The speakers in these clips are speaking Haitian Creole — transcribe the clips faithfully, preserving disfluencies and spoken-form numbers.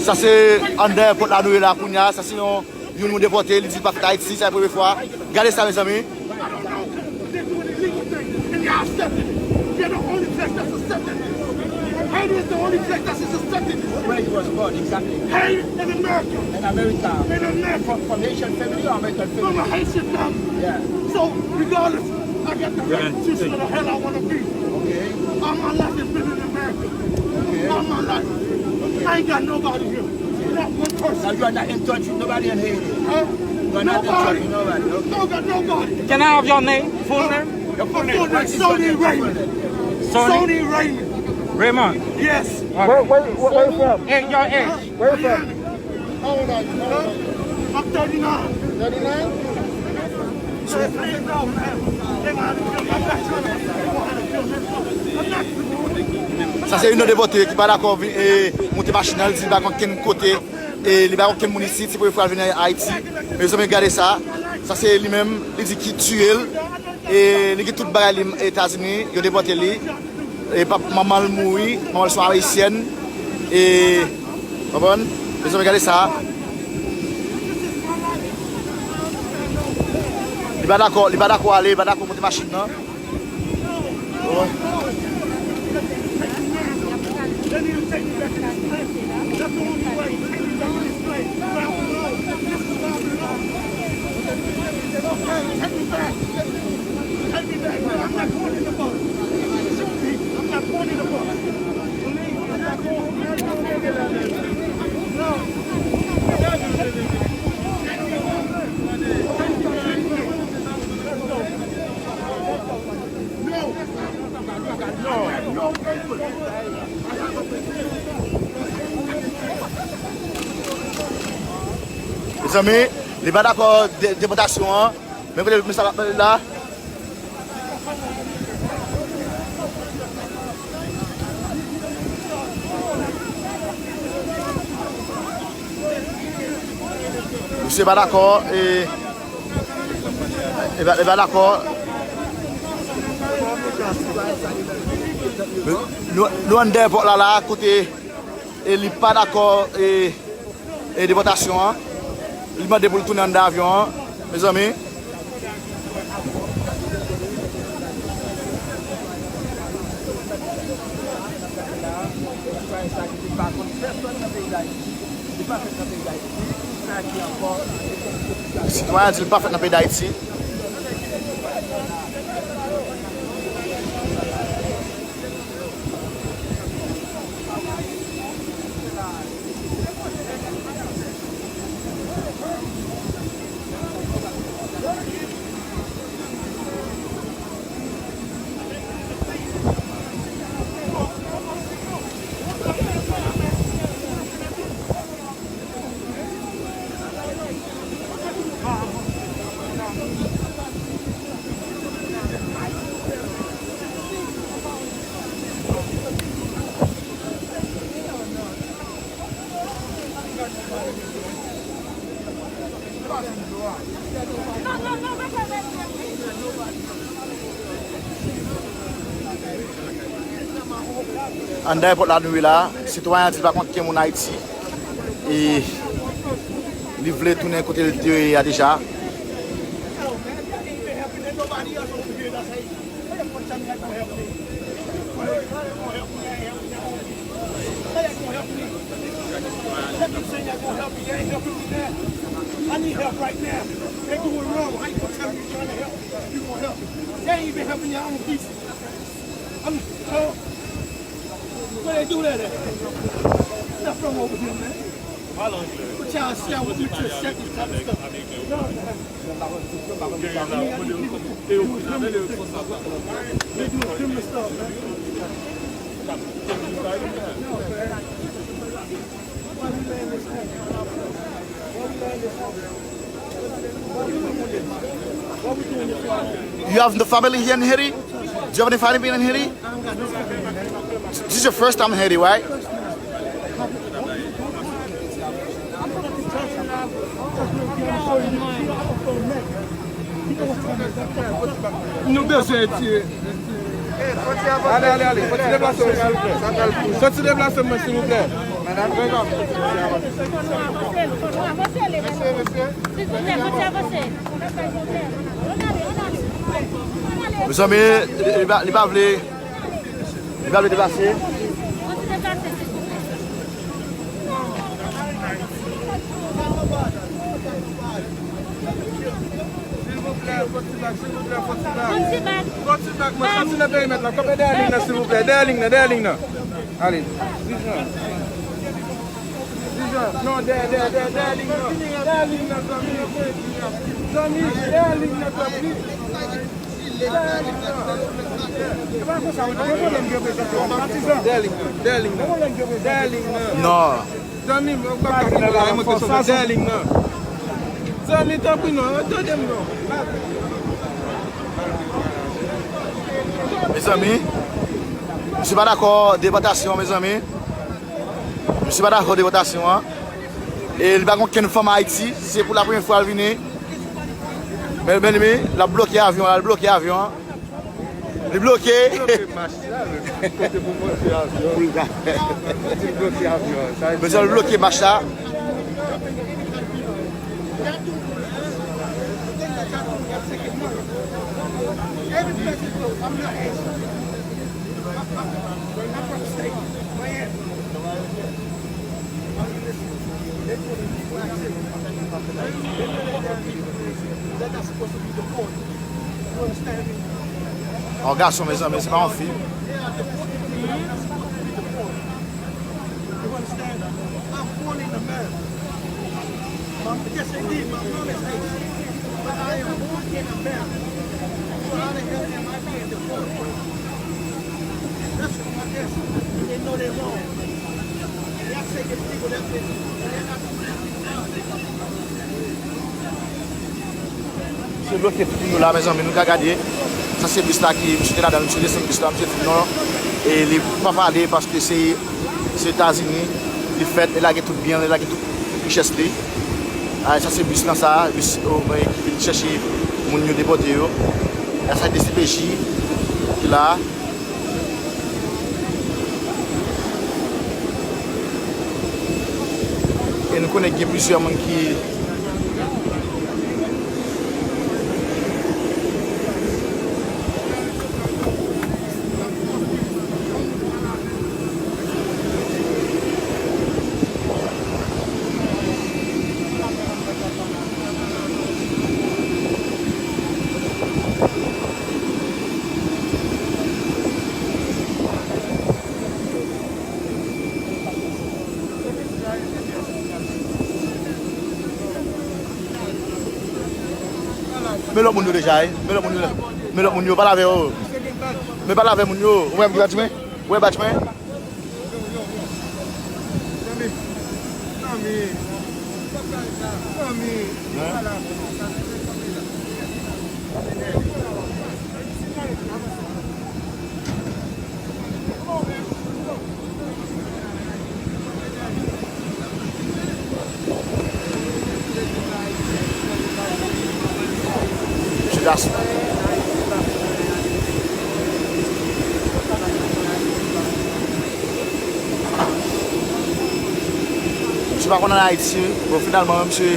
Sa se anndan èpòt la nou ye la kounye a. Sa se yon, youn nou depòte, li di l pa fèt Ayiti, sa se premye fwa. Gade sa, mezanmi. They doing illegal things, and they accepting it. They're the only place that's accepting it. Haiti is the only place that's accepting it. Where you was born, exactly? Haiti in America. In America. In America. From, from Haitian family or American family? From a Haitian family. Yeah. So, regardless, I got the right to choose where the hell I want to be. Okay. All my life has been in America. Okay. All my life. I ain't got nobody here. Not one person. Now you are not in touch with nobody in Haiti. Huh? You are not in touch with nobody. Okay. No, got nobody. Can I have your name? Full name? Your full name. What is your name? Sony Raymond. Sony? Sony Raymond. Raymond. Yes. Okay. Where, where, where, where you from? And your age? Where you from? How old are you? How old are you? I'm thirty-nine. Thirty-nine? Sa se youn nan depòte ki pa dakò vin, e, monte machin nan, li di l pa konn kenn kote, e, li pa konn kenn moun isit, se premye fwa l vin Ayiti. Mezanmi, gade sa. Sa se li menm, li di ki tiye l, e, li gen tout bagay li Etazini, yo depòte li. E pap, manman l mouri, manman l se yon ayisyèn. E, konprann? Mezanmi, gade sa. Li pa dakò, li pa dakò ale, li pa dakò monte machin nan. Konprann? Mezanmi, li pa dakò de-, depòtasyon an. Men kote misye ap pale la. Misye pa dakò, e, e pa, e pa dakò. Nou, nou anndan èpòt la, la, kote, e, li pa dakò, e, e depòtasyon an. Li mande pou l tounen anndan avyon an, mezanmi. Sitwayen an di l pa fèt nan peyi Dayiti. Anndan èpòt la nou ye la, sitwayen an di l pa konn kenn moun Ayiti. E li vle tounen kote l te ye a deja. I need help right now. They doing wrong. How you gonna tell me you trying to help? You gonna help? They ain't even helping your own people. I'm, uh, where they do that at? Nothing wrong over here, man. What y'all sell with me to set this type of stuff? No, man. They doing criminal stuff, man. You have the family here in Haiti? Do you have any family in Haiti? This is your first time in Haiti, right? Nou bezwen etire. Ale, ale, ale. Fò ti deplase mwen, silvouplè. Fò ti deplase mwen, silvouplè. Mezanmi, li, li pa, li pa vle, li pa vle deplase. Silvouplè, fò ti bak, silvouplè, fò ti bak. Fò ti bak, mwen soti nan perimèt la. Kanpe dèyè liy nan, silvouplè. Dèyè liy nan, dèyè liy nan. Ale. Dijan. Dijan. Non, dèyè, dèyè, dèyè, dèyè liy nan. Dèyè liy nan, zanmi. Zanmi, dèyè liy nan, tanpri. Dèyè liy nan. E pa konsa, wi, non, gen pwoblèm ki reprezante w, patizan. Dèyè liy nan, dèyè liy nan. Dèyè liy nan. Non. Zanmi m, ou pa ka kenbe la, e mwen ke sove dèyè liy nan. Zanmi, tanpri non, tande m non. Mezanmi, misye pa dakò depòtasyon, mezanmi. Misye pa dakò depòtasyon an. E li pa gen okenn fanm Ayiti, se pou la premye fwa l vini. Men, men, men, l ap bloke avyon an, l ap bloke avyon an. Li bloke. Li bloke mach la, li kote pou monte avyon. Pou l ka. Li bloke avyon. Sa vle di mezanmi, li bloke mach la. Yon gason, mezanmi, se pa yon fi. Misye bloke tout moun yo la, mezanmi, nou ka gade. Sa se bis la ki misye te ladan l, misye desann bis la, misye di non, e li pa pale paske se, se Etazini li fèt, li lage tout byen l, li lage tout richès li. A, sa se bis lan sa, bis, o, mwen ki vin chèche moun yo depòte yo. A, sa D C P J ki la. E nou konnen gen plizyè moun ki Men lòt moun yo deja, wi. Men lòt moun yo, men lòt moun yo, pale avè yo. Men pale avè moun yo. Ou wè m ki badj mwen? Ou wè badj mwen? Misye Jason. Misye pa konn ann Ayiti, bon, finalman, misye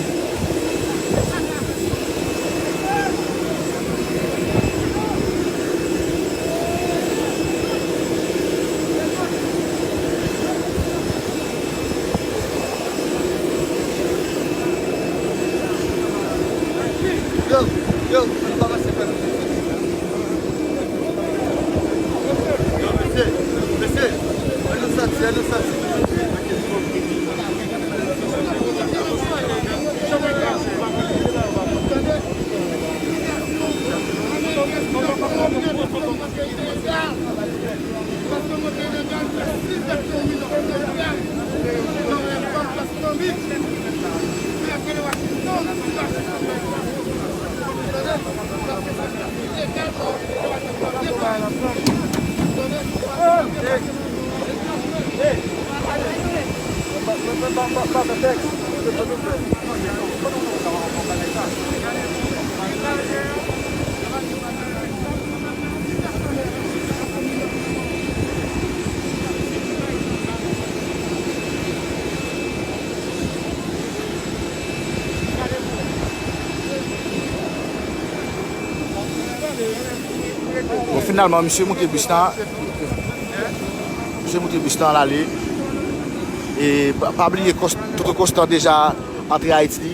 Yo, yo, ann pa pase fè nou. Yo, mesye, mesye, ann nou sòti, ann nou sòti. Finalman, misye moute bis lan. Misye moute bis lan, l ale. E pa, pa bliye, Kòs-, Toto Constant deja antre Ayiti.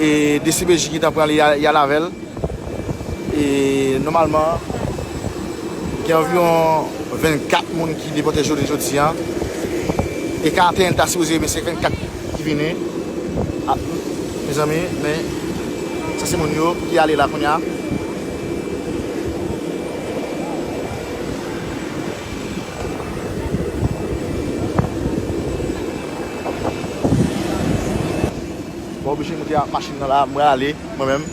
E D C P J gentan pran li, y a, y al avè l. E nòmalman, gen anviwon vennkat moun ki depòte jounen jodi a. E karanteyen ta sipoze, men se vennkat ki vini. A, mezanmi, men sa se moun yo ki ale la kounye a. Mwen oblije moute ak machin nan la, mwen ale, mwen menm.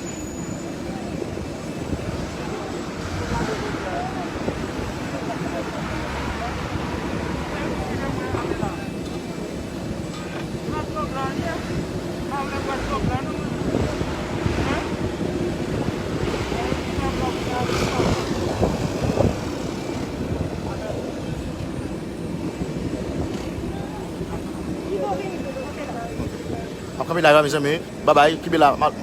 M ap kanpe la, mezanmi. Babay, kenbe la. M ap,